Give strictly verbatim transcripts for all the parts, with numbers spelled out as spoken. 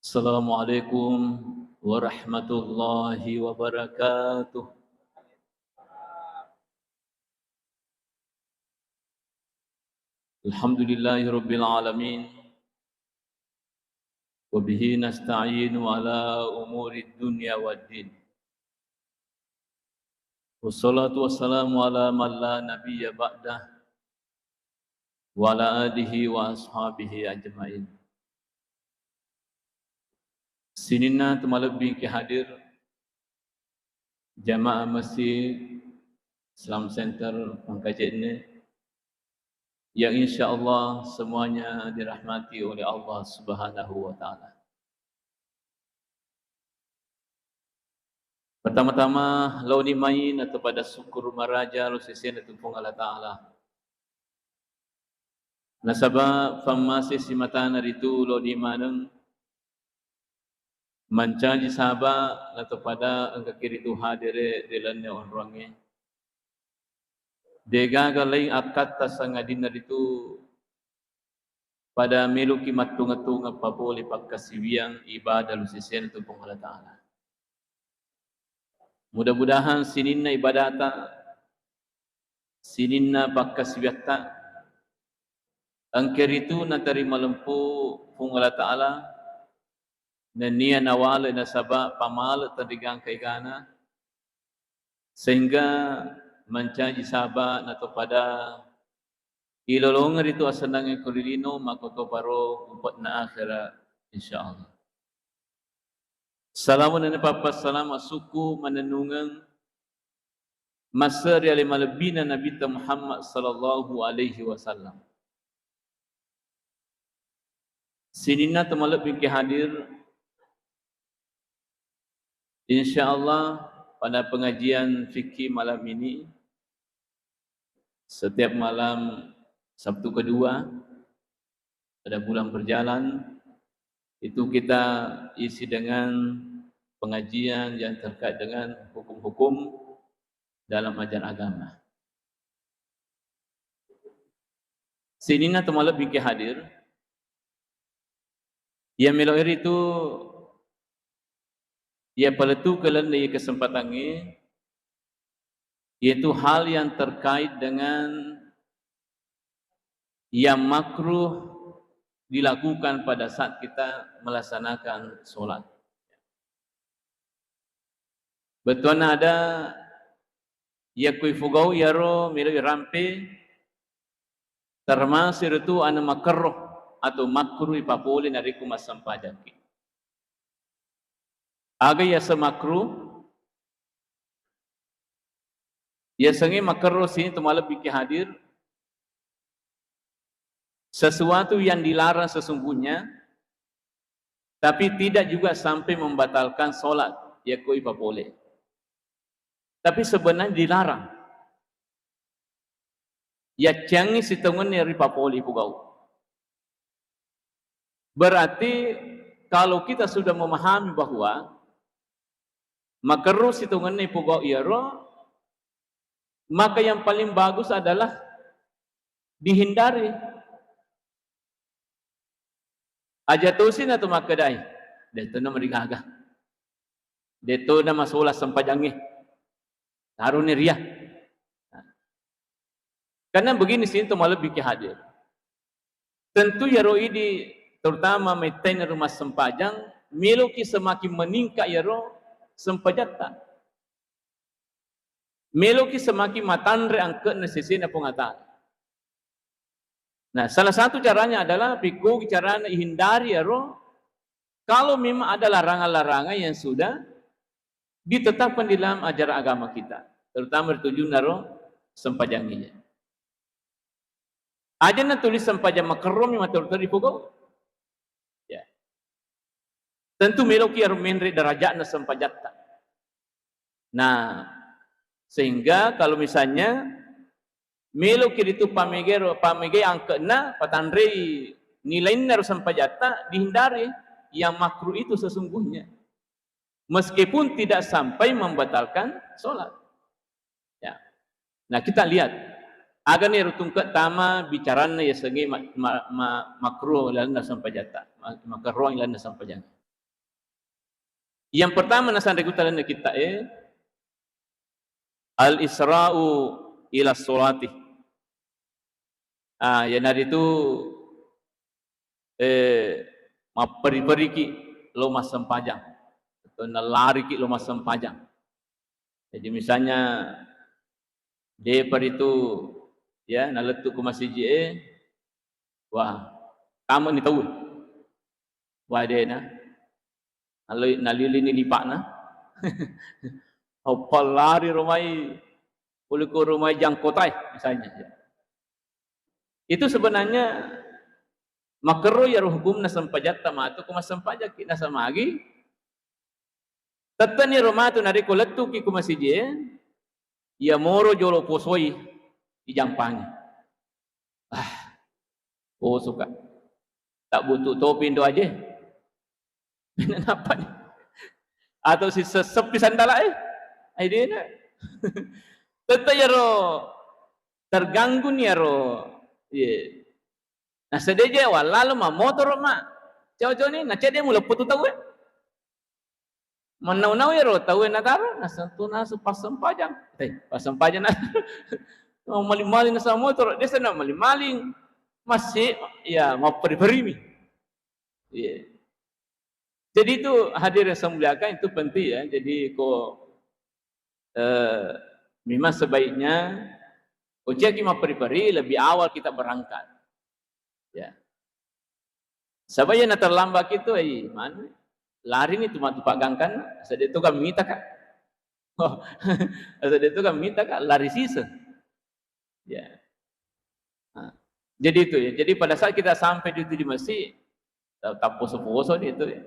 Assalamualaikum warahmatullahi wabarakatuh. Alhamdulillahi rabbil alamin. Wa bihi nasta'inu ala umuri dunya waddin. Wassalatu wassalamu ala man la nabiyya ba'dah, wa ala alihi wa ashabihi ajma'in. Sininna tu malebbi ki hadir, jamaah Masjid Islam Center Pangkajenne, yang insya Allah semuanya dirahmati oleh Allah Subhanahu wa Ta'ala. Pertama-tama, laoni mai natopada syukur maraja lo sesena tu Puang Allah Ta'ala. Nasaba fammase simatana ritu lodi maneng mancaji saba natopada engka kiritu hadere ri lalenna onroangnge. Degaga laing akkatta sangadinna ritu pada meloki mattunga-tunga papole pakkasiwiang ibadah lo sesena tu Puang Allah Ta'ala. Mudah-mudahan sininna ibadata, sininna pakkasiwiatta, engka ritu natarima lempu Puang Allah Ta'ala, nennia nawale nasaba pamale tenrigangka egana, sehingga mancaji saba natopada ilolongeng ritu asenangnge ko ri lino makkotoparo upe'na akhera, insya Allah. Salama nenna pappasalama sukku manennungeng masse ri ale malebbina Nabitta Muhammad sallallahu alaihi wasallam. Sininna to malebbi ki hadir, insya Allah pada pengajian fikih malam ini, setiap malam Sabtu kedua pada bulan berjalan, itu kita isi dengan pengajian yang terkait dengan hukum-hukum dalam ajaran agama. Sininna to malebbi ki hadir, iya melo iri tu iya paletu ke lalenna iya kesempatangnge, yaitu hal yang terkait dengan yang makruh dilakukan pada saat kita melaksanakan sholat. Bettuanna ada yakko ifugau iyaro melo irampe, termasuk itu anu makerro atau makruh ipapole narekko massempajangki. Aga yaseng makruh? Yasengnge makerro sini to malebbi ki hadir, sesuatu yang dilarang sesungguhnya, tapi tidak juga sampai membatalkan sholat yakko ipapole. Tapi sebenarnya dilarang. Yacciangngi sitongenna ripapole ipogau. Berarti kalau kita sudah memahami bahwa makerro sitongenna ipogau iyaro, maka yang paling bagus adalah dihindari. Aja tosi na to makkedai, de to na marigaga, de to na masola sempajangnge, taroni ria. Karena begini sini to malebbi ki hadir. Tentu yaro idi, terutama mettena rumah sempajang, meloki semakin meningkat yaro sempajatta. Meloki semakin matanre angke'na sesena Puang Allah Ta'ala. Nah, salah satu caranya adalah pekkogi carana ihindari yaro, kalau memang ada larangan-larangan yang sudah ditetapkan di dalam ajaran agama kita, terutama ri tujunna ro sempajangnge. Aja na tulis sempajang makerromi matteru-teru ipogau. Ya. Tentu meloki iyaro menre derajatna sempajatta. Nah, sehingga kalau misalnya meloki ritu pamegero, pamegei angke'na, patanrei nilainna ro sempajatta, dihindari yang makruh itu sesungguhnya. Meskipun tidak sampai membatalkan sholat. Ya. Nah, kita lihat. Agani rutungke tama bicaranna yasengnge ma-, ma-, ma-, makruh lalenna sempajatta, ma-, makerroang lalenna sempajang. Yang pertama nasanre ku talenna kitta e, al-isra'u ila sholati. Ah, iyanaritu, eh, mapperi-periki lo massempajang, atau nalariki lo massempajang. Jadi misalnya depa ritu, ya, nalettu ku masiji e, wah, tamani tau. Wah, dena. Naloi-, nalilini lipa'na. Apa lari romai, pole ko romai jangkotai, misalnya. Itu sebenarnya makerro iyaro hukumna sempajatta matu ko massempajakki, nasaba magi tetteni ro matu narekko lettuki ku masiji e, iya moro jolo posoi ijampangi. Ah, posoka. Tak butuh topi ndo aje. Nappa ni. Atau si sessepi sandala e. Ai dena. Tette iyaro terganggu ni iyaro. Iya. Nah, sedeje wallalo mammotoro ma. Cau-cau ni, nacede muleppo tu tau e. Mannau-nau iyaro tau e nataro, nasentu nasu passempajang. Eh, passempajang na-, maling-maling nasaba motoro, desa na maling-maling. Masih, ya, mapperi-perimi. Iya. Jadi itu hadirin yang saya muliakan, itu penting ya. Jadi ko, eh, memang sebaiknya ko ciaki mapperi-peri lebih awal kita berangkat. Ya. Saba iya naterlambat itu, ai, manu, lari ni tu matu paggangkan, sedde tu kan mita ka. Oh, sedde tu kan mita ka, lari sisa. Ya. Nah, jadi itu ya. Jadi pada saat kita sampai di, di masjid, ta-, tapposo-poso ni itu ya.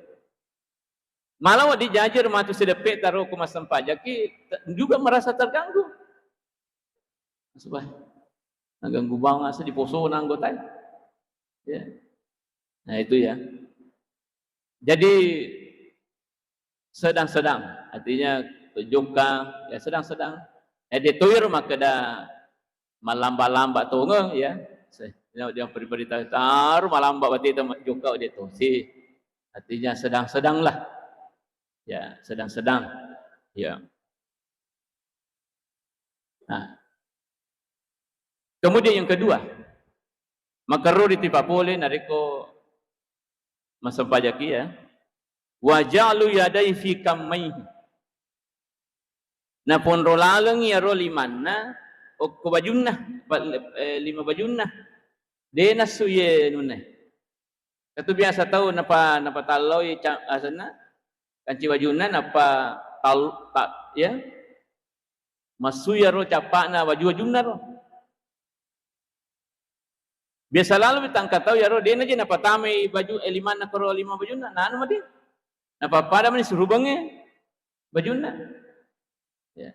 Malah wedding jaji ro matu sideppe taro ko massempajaki, te-, juga merasa terganggu. Nasaba, naganggu bawang asa diposona anggota. Ya. Nah, itu ya. Jadi, sedang-sedang, artinya jokka, ya, sedang-sedang. Ya, de toiro makkeda malamba-lamba tongeng, ya. Se-, ya, dia beri-beri tahu, taruh malamba berarti itu jokka de tosi. Artinya sedang-sedanglah. Ya, sedang-sedang. Ya. Nah. Kemudian yang kedua, makerro ritipa pole narekko massempajaki ya. Wa ja'lu yadai fi kammaihi. Naponro laleng iyaro limanna okko bajunna, pa-, eh, lima bajunna. De nassu iye nunna. Katu biasa tau napa-, napatalloi ca-, asenna, kanci bajunna, nappa tal-, ta-, ya, massui iyaro cappa'na baju-bajunna ro. Biasa lalo mi tangka tau iyaro, de naje napatamai baju, eh, limanna koro lima bajunna, nanu madi. Napappada mani surubengnge bajunna. Ya.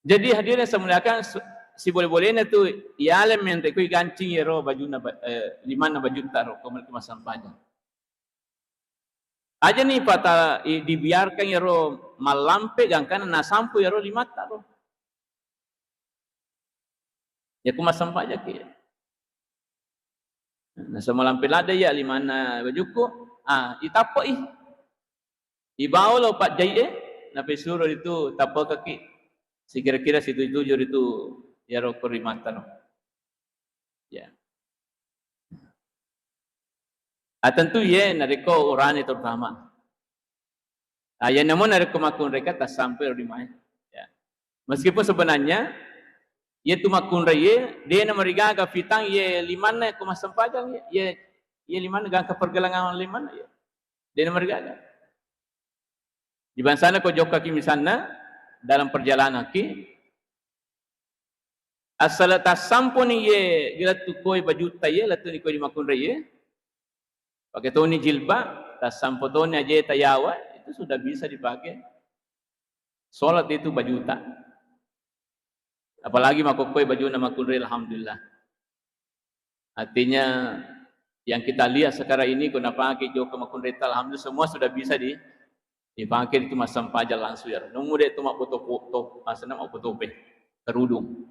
Jadi hadirin yang saya muliakan, se-, sibole-bolena tu yaleng menre kui gancing iyaro bajunna ba-, eh, limanna bajutta ro, ko melli massampajang. Aja ni pata-, i-, dibiarkan iyaro mallampe gangkana nasampu iyaro limatta ro. Ya ku massampajaki. Nasaba malampe ladde iya limanna bajukku, ah, itappe'i. Ibawa lo pajjai e, napesuro ritu tappekekki. Sikira-kira situju-tuju ritu iyaro ko limatta ro. Ya. Ah, tentu ye, narekko urane terutama. Ah, ya, namun narekko makkunraika tassampe ro limae. Ya. Meskipun sebenarnya, ye tu makkunrai ye, de namarigaga fitang ye limanna ko massempajang ye, ye, ye limanna gangka pergelangan limanna ye. De namarigaga. Di bangsana ko jokkaki misalna dalam perjalananki, asal tassamponi ye lettu koi bajutta ye, lettu ni koi di makkunrai ye, pake toni jilbab, tassampo toni ajeta yawa, itu sudah bisa dipakai sholat itu bajuta. Apalagi makokkoi bajuna makkunrai, alhamdulillah. Artinya, yang kita lihat sekarang ini, ko napake jokka makkunraita, alhamdulillah, semua sudah bisa di-, dipakai itu massempajang langsung ya. Nemu de tu mabboto po-, to-, maksudnya mabboto pe, kerudung.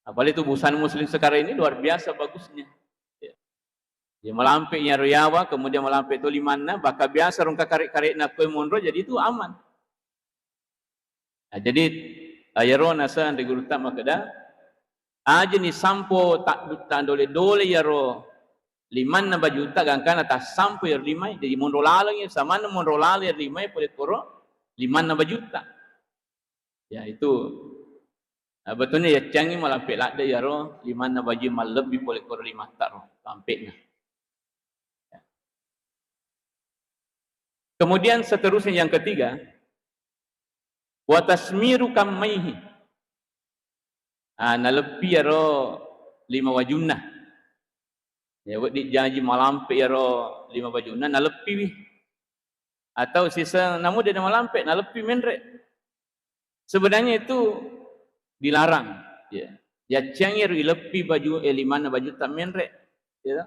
Apalagi itu busana muslim sekarang ini luar biasa bagusnya. Ya. Ya, malampe iyaro yawa, kemudian malampe to limanna, bahkan biasa rongka kare-karena koe monro, jadi itu aman. Nah, jadi, eh, iyaro nasa anre gurutta makkeda, aja ni sampo ta-, ta dole-dole iyaro limanna bajutta gangkana tassampo iyaro limae, jadi monro laleng iya, samanna monro laleng iyaro limae pole koro limanna bajutta. Ya, itu, eh, betulnya yaccangi malampe ladde iyaro limanna baju mallebbi pole koro limatta ro, lampena. Ya. Kemudian seterusnya yang ketiga, wa tasmiru kammaihi. Ah, naleppi iyaro lima wajunna. Ya, wedding jaji malampe iyaro lima wajunna, naleppiwi. Atau siseng namu de' namalampe, naleppi menre. Sebenarnya itu dilarang, ya. Yacciang iyaro ileppi baju, eh, limanna bajutta menre, ya.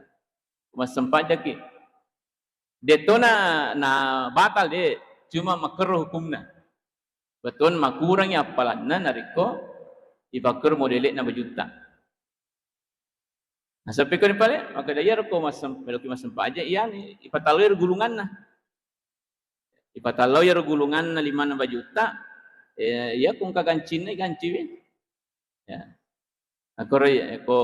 Massempajaki. De'to na, na batal de', cuma makerro hukumna. Betul makurangi appalanna narekko ipakerro modele'na bajutta. Nasaba ko ni pale, makkeda iyaro ko massem-, meloki massempajang, iyani, ipatalloi ro gulunganna. Ipatalloi ro gulunganna limanna bajutta, eh, iya ko engka gancinna, iganciwi. Ya. Akkoro iya, ko,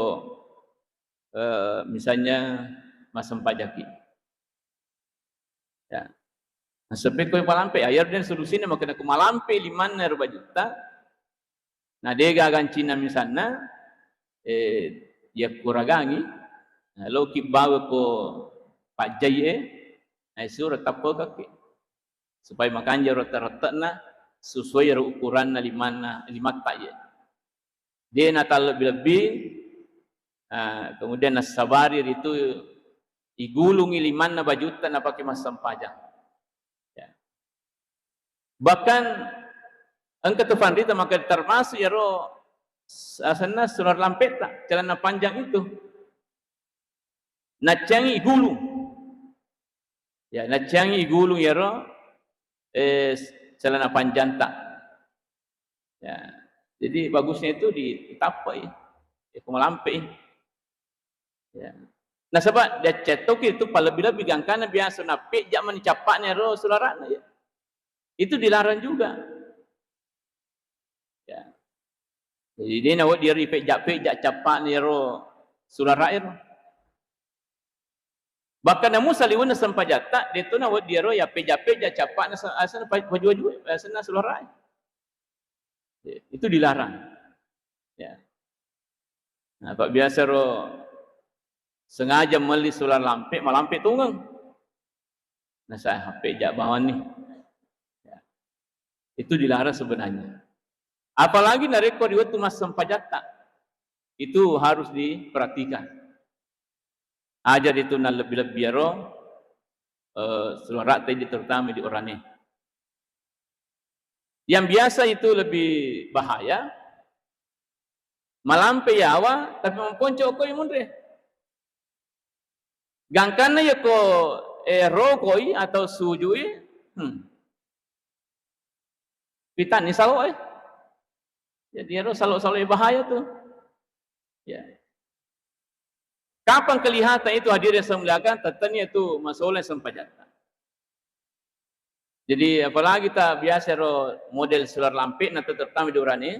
eh, misalnya massempajaki. Ya. Nasaba ko malampe, ya, iyaro den solusinna, makkeda ko malampe limanna ro bajutta, na de' gaga gancinna misalna, eh, yakkuragangi, na loki bawa ko pajjai e, na isuro tappekakki. Supaya makanja ro rette-rette'na, sesuai ro ukuranna limanna, limatta iye. De' natallebbi-lebbi, ah, kemudian nassabari ritu igulungi limanna bajutta napake massempajang. Ya. Bahkan engka tu panrita maka termasuk iyaro s-, asenna sular lampetta, celana panjang itu. Naccangi igulung. Ya, naccangi igulung iyaro, eh, s-, celana panjangta. Ya. Jadi bagusnya itu di-, ditappai. Ya, ko malampe. Ya. Nasaba diaccettoki itu palebbi-lebbi gangkana biasa napejja mani cappa'na ro sulara'na, ya. Itu dilarang juga. Ya. Jadi de' nawedding iyaro ipejja-pejja cappa'na iyaro sulara'e ro. Bahkan namu saliwenna sempajatta, de'to nawedding iyaro ya pejja-pejja cappa'na se-, asenna pa-, waju-waju, asenna sulara'e. Ya, itu dilarang. Ya. Nah, apa biasa ro sengaja melli sular lampe, malampe tungeng. Nasa H P ja bawang nih. Ya. Itu dilarang sebenarnya. Apalagi narekko di wettu massempajatta, itu harus diperhatikan. Aja itu nalebbi-lebbi iyaro, eh, sulara'ta idi terutama di orane. Yang biasa itu lebih bahaya, malampe yawa tapi mamponco ko i munre. Gangkanna yako, eh, rokoi atau sujui, hmm. Pitanni salo, eh. Jadi ero salo-salo bahaya tuh. Ya. Kapan kelihatan itu hadirin yang saya muliakan, tetapnya itu masalah sempajatta. Jadi apalagi ta biasa ro model sular lampe na terutama di urane,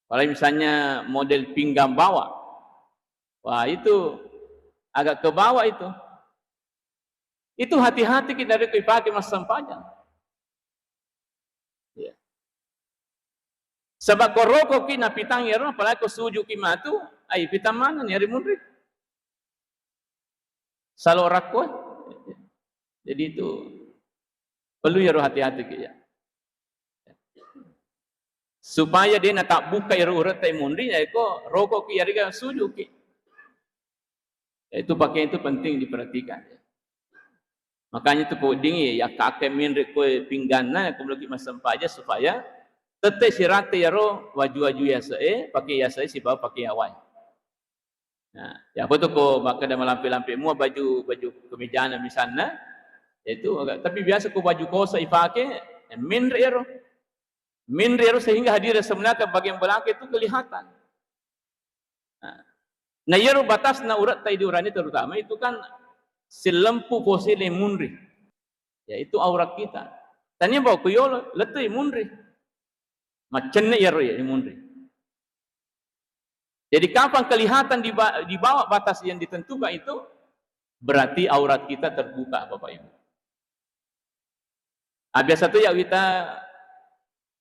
apalagi misalnya model pinggang bawah. Wah, itu agak ke bawah itu. Itu hati-hati kita narekko ipake massempajang. Ya. Saba ko rokoki napitang ero, apalagi ko sujuki matu, ai pitang maneng yari munri. Salo rakko. Jadi itu perlu yaro hati-hati ki ya. Supaya de natabbuka ero uretta munri, ya iko rokoki yariga sujuki. Itu pakaian itu penting diperhatikan. Makanya itu ko weddingi ya, akka-akka menre koe pingganna, ko meloki massempajang supaya tette sirate yaro waju-waju yase'e, pake yase'e sibawa pake yawae. Nah, ya apa tu ko makkeda malampe-lampe mua baju, baju kemejana misalna, itu agak, tapi biasa ko baju kosa ipake, ya, menre ero. Menre ero sehingga hadirin semuanya bagian belakang itu kelihatan. Nah, Nah, iyaro batasna uretta idi urane terutama itu kan sellempu posile munri. Ya, itu aurat kita. Tania bau ku yolo, lettu i munri. Maccenne iyaro ya munri. Jadi kapan kelihatan di ba-, di bawah batas yang ditentukan itu, berarti aurat kita terbuka, Bapak Ibu. Ah, biasa tu ya wita,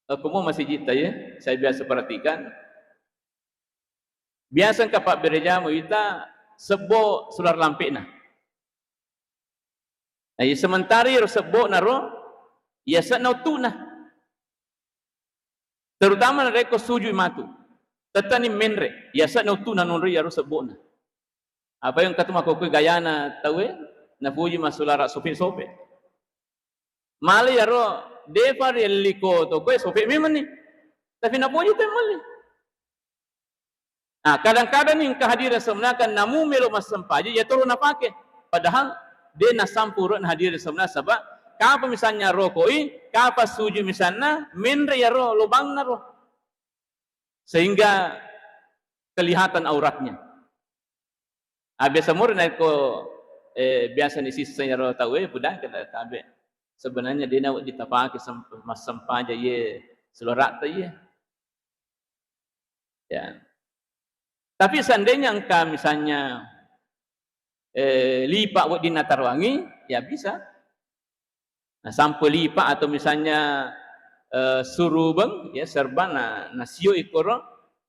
eh, komo masijita ya, saya biasa perhatikan. Biasa engka pabbereja mu wita sebbo sular lampena. Nah, iya sementara iyaro sebbo'na ro, iya se'na uttuna. Terutama narekko sujui matu. Tettani menre, iya se'na uttuna nonroi iyaro sebbo'na. Apa yang katu makkokkoe gayana tauwe, napuji massulara sope-sope. Male iyaro depa rielliko to koe sope memenni. Tapi napuji temmelli. Nah, kadang-kadang nih engka hadirin sebenarnya kan namu melo massempajang, ya toro napake. Padahal de nasampu ro hadirin sebenarnya, sebab kapa misalnya rokoi, kapa suju misalnya, menre iyaro lobangna ro. Sehingga kelihatan auratnya. Ah, biasa murni ko, eh, biasa ni sissa iyaro tauwe, pudang kena tabe. Sebenarnya de nawedding tapake sem-, massempajang ye sulara'ta ye. Ya. Tapi seandainya engka misalnya, eh, lipa wedding nataroangi, ya bisa. Nah, sampo lipa atau misalnya, eh, surubeng, ya, serban, nah, nasio ikkoro,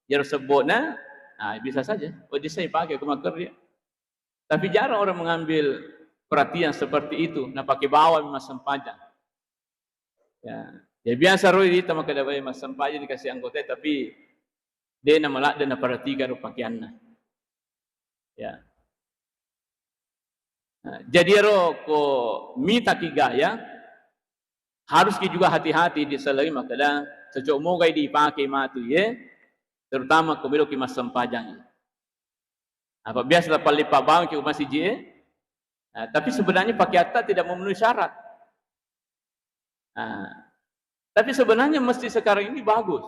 iyaro sebbo'na, nah, bisa saja. Wedding sai pake ko makkerri. Tapi jarang orang mengambil perhatian seperti itu, napake bawang massempajang. Ya, ya biasa ro ita makkeda bae massempajang dikasih anggota, tapi de namaladde naperhatikan ro pakeanna. Ya. Nah, jadi ero ko mitaki gaya, harus ki juga hati-hati diselengi makkeda cocok mogai dipake matu ye, terutama ko meloki massempajang. Apa biasa tapallipa bawang ki masiji e. Nah, tapi sebenarnya pakeatta tidak memenuhi syarat. Nah, tapi sebenarnya masjid sekarang ini bagus.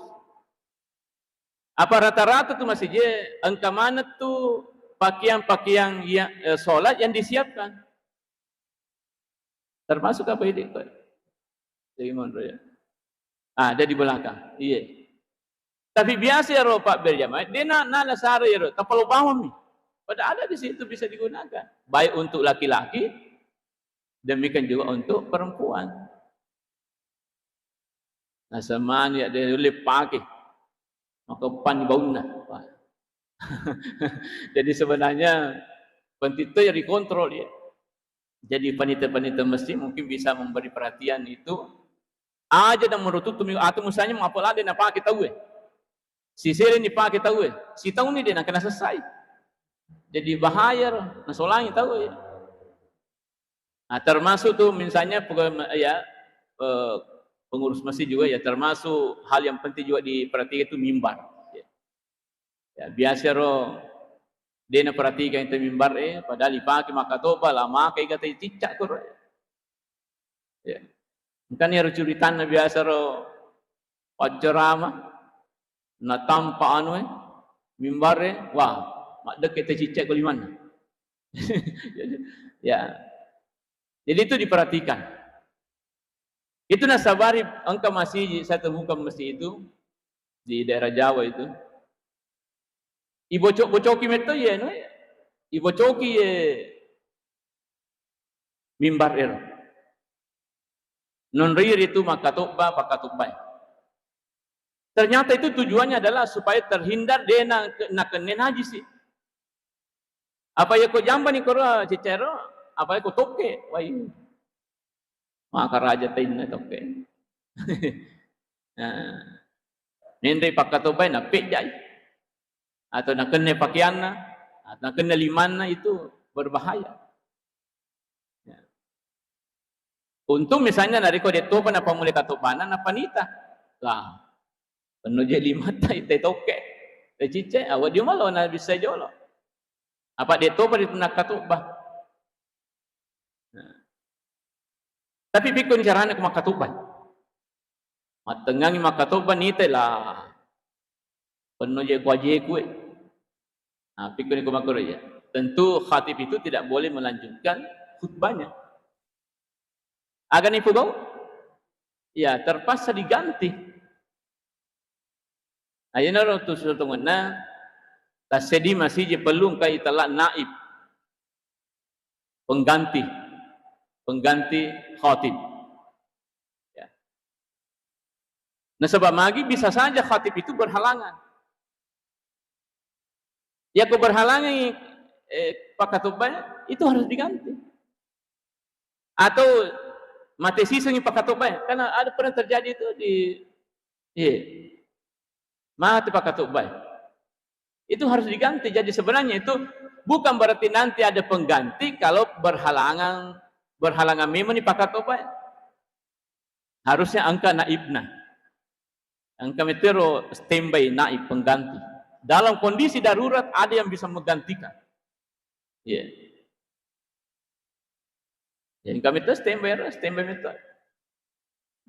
Apa rata-rata tuh masjid engka maneng tuh pakaian-pakaian yang, eh, sholat yang disiapkan. Termasuk apa ini, Pak? Jadi monro ya. Ah, ada di belakang. Iya. Tapi biasa ya ro, Pak, berjamaah, dia na, na, nasara ya ro, tapalo bawang mi. Pada ada di situ bisa digunakan. Baik untuk laki-laki, demikian juga untuk perempuan. Nah, semani ya dia ulle pake. Maka pan baunna. Wah. Jadi sebenarnya penting itu ya dikontrol ya. Jadi panitia-panitia masjid mungkin bisa memberi perhatian itu aja dan menutup atau misalnya apa lagi napake tauwe. Sisere ni pake tauwe. Si tahu ni dia nak kena selesai. Jadi bahaya ro, nasolangi tauwe. Nah, termasuk tuh misalnya pegawai me-, ya, eh, pengurus masjid juga ya, termasuk hal yang penting juga diperhatikan itu mimbar. Ya. Ya, biasa ro de naperhatikan itu mimbar eh, padahal dipake makkatobba, lah maka iga tai cicak koro. Ya. Engkani ero curitanna biasa ro paccerama, natampa anu e, mimbar e, wah, maddekke te cicak ko limanna. Ya. Jadi itu diperhatikan. Itu nasabari engka masiji saya temukan masjid itu di daerah Jawa itu. Ibocok-bocoki metto ye anu e. Ibocoki ye mimbar ero. Nonroi ritu makkatobba, pakkatobbai. Ternyata itu tujuannya adalah supaya terhindar de na-, nakenne najisi. Apa ya ko jambani koro cicero, apa ya ko tokke, wai. Maka raja tainna tokke. Nah, nendai pakkatobbai napejjai. Atau nakenne pakeanna, atau nakenne limanna itu berbahaya. Ya. Untung misalnya narekko de topa napammulai katobbana napanita. Lah, penno je limata ite tokke. Te cicce, awa dio malo na bisa jolo. Apa de topa di nakatobba. Nah. Tapi pikkoni carana ko makkatobba. Mattengngangi makkatobba nite lah. Penno je kuajeku e. Nah, pikir ko makoro ya. Tentu khatib itu tidak boleh melanjutkan khutbahnya. Aga nipogau? Ya, terpaksa diganti. Nah, iyanaro tu susungenna tassedi masiji perlu engka itella naib, pengganti, pengganti khatib. Ya. Nasaba magi bisa saja khatib itu berhalangan. Yako berhalangi, eh, pakatobbae, itu harus diganti. Atau mate sisengi pakatobbae, karena ada pernah terjadi itu di, iya, mate pakatobbae. Itu harus diganti. Jadi sebenarnya itu bukan berarti nanti ada pengganti kalau berhalangan, berhalangan memang ni pakatobbae. Harusnya engka naibna. Engka metero standby naib pengganti. Dalam kondisi darurat ada yang bisa menggantikan. Iya. Ya, engka metero standby, standby metero.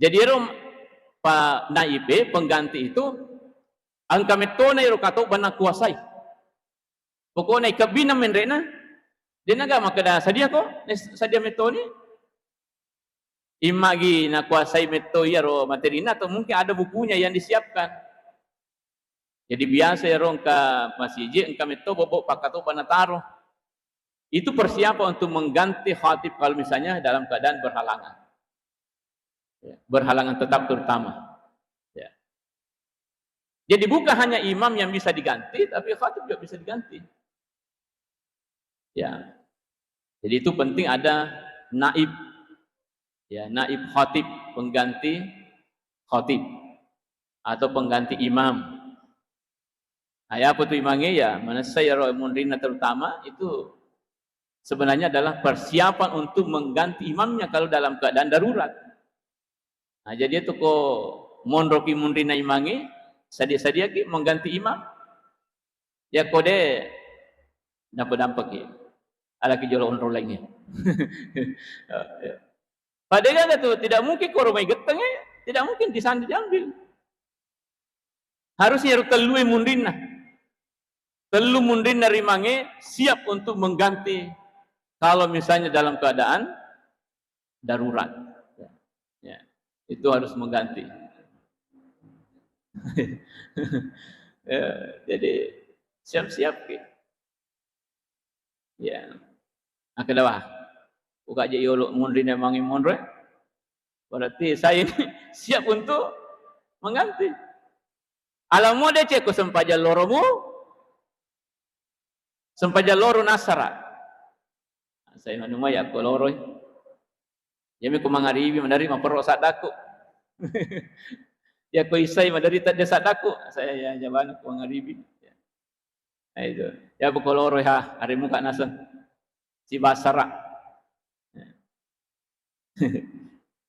Jadi ero pa naibe pengganti itu engka metona ero katobba nakuasai. Pokoknya ikebbina menrena, denaga makkeda sadia ko, ne sadia metoni. Immagi nakuasai metto iyaro materina atau mungkin ada bukunya yang disiapkan. Jadi biasa ero engka masiji, engka metto bobo pakatobba nataro. Itu persiapan untuk mengganti khatib kalau misalnya dalam keadaan berhalangan. Ya, berhalangan tetap terutama. Ya. Jadi bukan hanya imam yang bisa diganti, tapi khatib juga bisa diganti. Ya. Jadi itu penting ada naib. Ya, naib khatib, pengganti khatib atau pengganti imam. Nah, ya apa tu imangnge ya, manessa iyaro munrinna terutama itu sebenarnya adalah persiapan untuk mengganti imamnya kalau dalam keadaan darurat. Nah, jadi itu ko monroki munrinna imangnge, sadia-sadiaki mengganti imam. Ya kode dampa-dampaki. Alaki jolo onrong laingnge. Ya, ya. Padahal itu tidak mungkin koro mai gettengnge, tidak mungkin di sana diambil. Harusnya ero tellue munrinna. Tellu munrinna rimangnge siap untuk mengganti kalau misalnya dalam keadaan darurat. Ya, itu harus mengganti. Ya, jadi siap-siap ki. Ya. Makkeda, wah, uka je yolo munrinna imangnge monro. Berarti saya ini siap untuk mengganti. Alammu decekko sempajang loromu, sempajang loro nasara. Saya manumai yakko loroi. Iyami ko mangaribi madari maperro saddaku. Yakko isai madari tedde saddaku. Saya ya jabana ko mangaribi. Nah, itu. Ya, poko loroi ha, ari muka naseng. Si basara.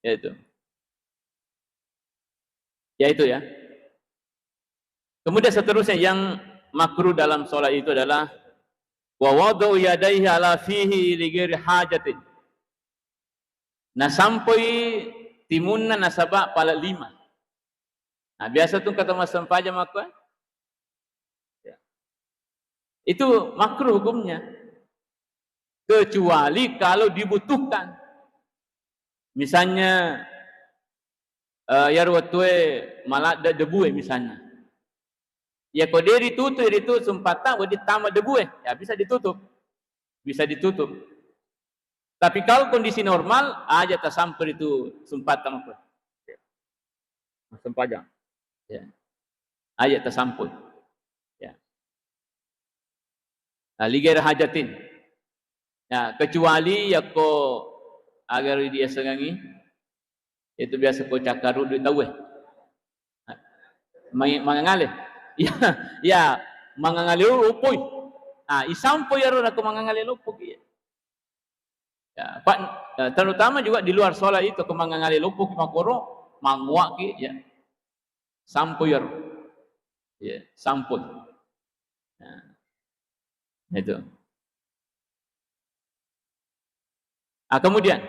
Ya itu. Ya itu ya. Kemudian seterusnya yang makruh dalam sholat itu adalah wa wadau yadaihi ala fihi li ghairi hajatin. Nasampoi timunna nasaba pala lima. Nah, biasa tu kata massempajang makko, ya. Itu makruh hukumnya. Kecuali kalau dibutuhkan. Misalnya, eh, iyaro wettue maladde debue misalnya. Ya ko de ritutu, ritu sumpatta, wedding tama debue, ya bisa ditutup. Bisa ditutup. Tapi kalau kondisi normal, aja tasampoi itu sumpatta makko. Massempajang. Ya. Aja tasampoi. Ya. Nah, li ghairi hajatin. Ya, kecuali yakko aga riasengengngi, itu biasa ko cakkaruddu tauwe. Mai-, mangangale. Ya, ya, mangangale lopoi. Ah, isampoi iyaro nako mangangale lopoi. Ya, pa-, eh, terutama juga di luar sholat itu, ko mangangale loppo ki makkoro, manguwa ki, ya. Sampoi iyaro. Ya, sampoi. Nah, itu. Ah, kemudian,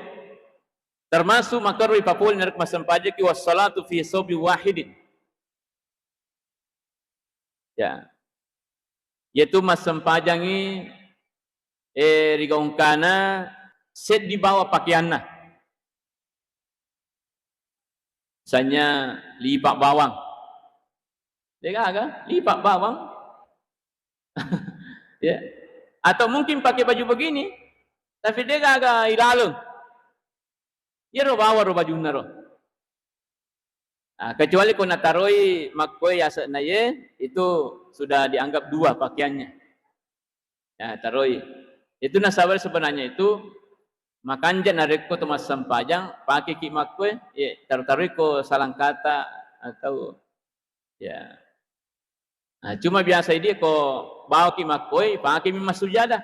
termasuk makruh ipapole narekko massempajangki wassalatu fi saubin wahidin. Ya. Yaitu massempajangngi, eh, rigaungkana seddi bawa pakeanna. Misalnya lipa bawang. Degaga, lipa bawang. Ya. Atau mungkin pakai baju begini, tapi degaga ilaleng. Iyaro bawang ro bajunna ro. Ah, kecuali ko nataroi makkoe yase'na ye, itu sudah dianggap dua pakaiannya. Ya, taroi. Itu nasaba sebenarnya itu makanja narekko to massempajang, pakeki makkoe, ye, taro-taroi ko salangkata atau, ya. Nah, cuma biasa idi ko bawaki makkoe, pakemi massujada.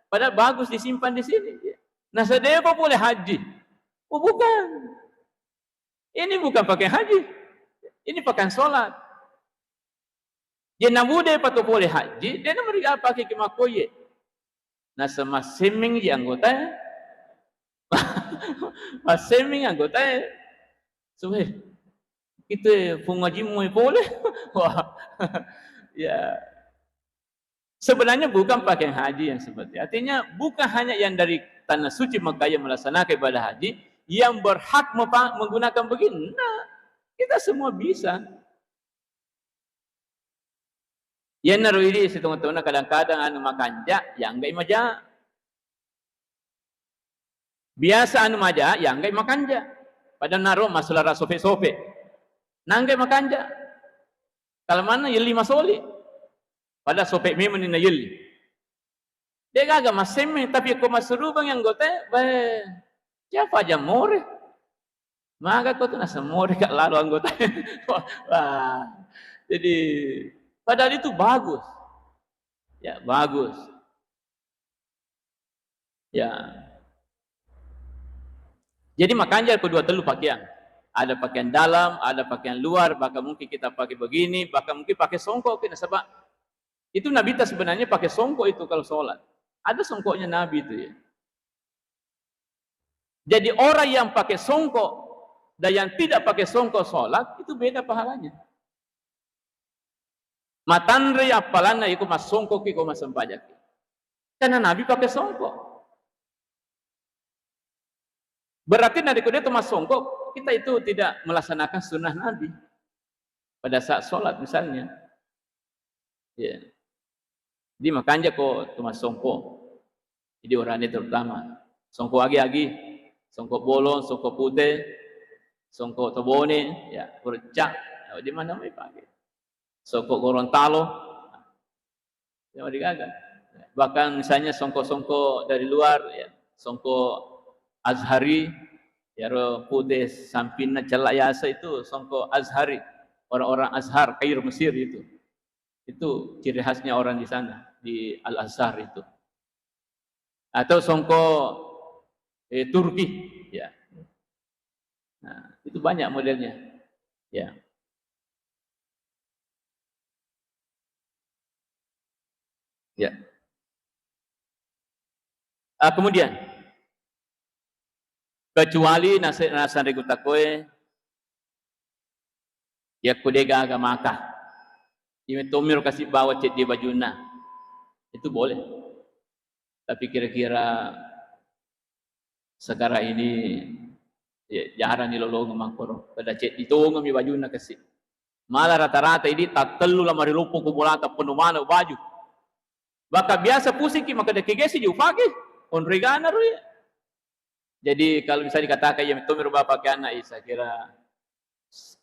Padahal bagus disimpan di sini. Nasadeko pole haji. Oh, bukan. Ini bukan pakaian haji. Ini pakaian sholat. Jadi nabude patu pole haji, de namariga pakeki makkoe. Nasa massemming ji anggotae. Massemming anggotae. Suwe. Itu, eh, pung ajimmu pole. Wah. Ya. Sebenarnya bukan pakaian haji yang seperti, artinya bukan hanya yang dari tanah suci Mekah yang melaksanakan ibadah haji yang berhak mepa-, menggunakan begini. Nah, kita semua bisa. Iyanaro idi sitonga-tongana kadang-kadang anu makanja, yanggai maja. Biasa anu maja, yanggai makanja. Pada naro masalah sope-sope. Nanggai makanja. Kalau mana yelli masoli. Pada sope memang ni na yelli. Degaga massemme, tapi ko massurubang anggota, beh, siapa aja more. Maga ko tu nasemmore ka lalo anggota. Wah, jadi padahal itu bagus. Ya, bagus. Ya. Jadi makanya kedua telu pakaian. Ada pakaian dalam, ada pakaian luar, bahkan mungkin kita pakai begini, bahkan mungkin pakai songkok, kita sebab itu Nabi ta sebenarnya pakai songkok itu kalau sholat. Ada songkoknya Nabi itu ya. Jadi orang yang pakai songkok dan yang tidak pakai songkok sholat itu beda pahalanya. Matanre appalanna iko massongkokki ko massempajaki. Karena Nabi pakai songkok. Berarti narekko de to massongkok, kita itu tidak melaksanakan sunnah Nabi pada saat sholat misalnya. Ya. Jadi makanja ko tu massongko. Jadi orangnya terutama songko agi-agi, songko bolong, songko pute, songko tobone, ya, recak, ya, di mana mau dipakai. Songko Gorontalo, ya, mau digaga. Bahkan misalnya songko-songko dari luar, ya, songko Azhari, ya, ro pute sampingna cella yasa itu songko Azhari, orang-orang Azhar, Kairo, Mesir itu. Itu ciri khasnya orang di sana, di Al-Azhar itu. Atau songko, eh, Turki, ya. Nah, itu banyak modelnya. Ya. Ya. Ah, kemudian, kecuali nase-, nasanre gutakoe, yakko de gaga maka. Ime tomiro kasi bawa ceddi bajunna. Itu boleh. Tapi kira-kira sekarang ini, ya, jarang nilolongeng makkoro. Pada ceddi tongeng mi bajunna kasi. Malah rata-rata idi tattellu la mariloppo ko bolata penuh maneng baju. Bahkan biasa pusingki makkeda kegesi je upake, onroi gana ro ya. Jadi kalau bisa dikatakan ya tomiro bapak ke anak, saya kira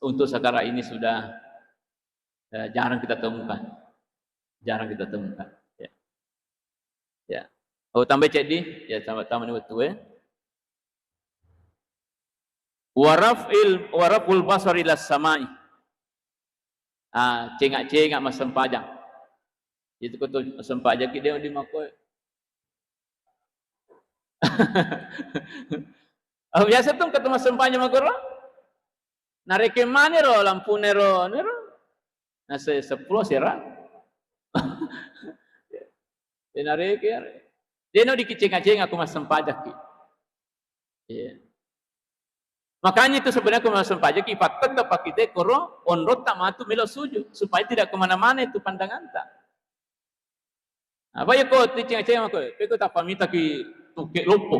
untuk sekarang ini sudah, eh, jarang kita temukan. Jarang kita temukan. Ya. Ya. Oh, tambah ceddi, ya, tambah, tambah ni wettu, eh. Waraf'il, waraf'ul basar ila samai. Ah, cenga-cenga massempajang. Itu ko tu sempajang ki de di makko. Oh, biasa tu ketemu sempajang makko ro. Narekeng mani ro lampune ro, nero. Nase sepuluh sera. De narekeng. De no dikiceng-ceng aku massempajakki. Iya. Makanya itu sebenarnya aku massempajakki, pattetteppaki te koro onrotta matu melo sujud supaya tidak kemana-mana itu pandanganta. Apa ya ko ticenga-cenga ko, ko tappa mitaki tuke loppo.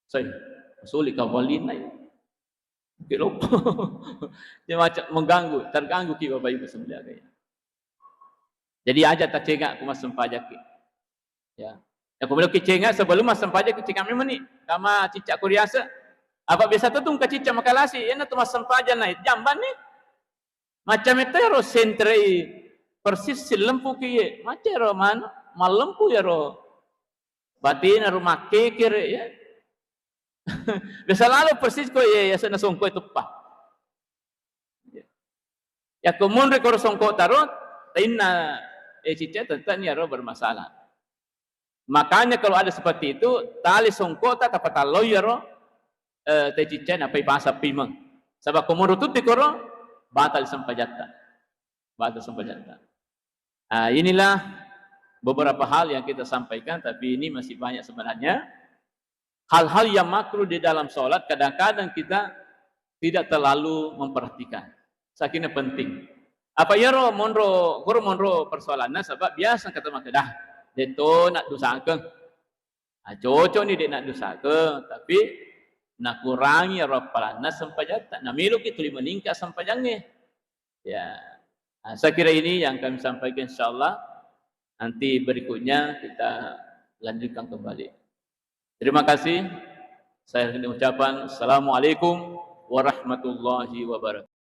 Sai, sulit ka walina ya. Tuke loppo. Dia macam mengganggu, terganggu ki Bapak Ibu sekalian. Jadi aja tacenga ku massempajang ki. Ya. Ya, ko meloki cenga sebelum massempajang ki cenga memang ni. Kama cicak kuriasa. Apa biasa tu tungka cicak makalasi, ena tu massempajang na jamban ni. Macam itu ro sentrei persis silempu ki ye. Macam ro mana? Malempu ya ro. Batina ro makkekere ya. Biasa lalu persis ko ye ya sana songko itu pa. Ya ko monri ko ro songko taro, tainna e cicak tentang ni ro bermasalah. Makanya kalau ada seperti itu, tali songkota tapatalloi iyaro, eh, te ciccae nappai pasang pimeng. Saba ko monro tutti koro, batal sempajatta. Batal sempajatta. Ah, inilah beberapa hal yang kita sampaikan, tapi ini masih banyak sebenarnya. Hal-hal yang makruh di dalam sholat kadang-kadang kita tidak terlalu memperhatikan. Sakina penting. Apa iyaro monro, koro monro persoalanna, sebab biasa kata makkeda, "De to naddusakeng." Ah, cocok ni de naddusakeng, tapi nakurangi ro appalanna sempajatta. Namiloki tuli meningkat sempajangnge. Ya. Ah, saya kira ini yang kami sampaikan, insyaallah. Nanti berikutnya kita lanjutkan kembali. Terima kasih. Saya akhiri ucapan, Assalamualaikum warahmatullahi wabarakatuh.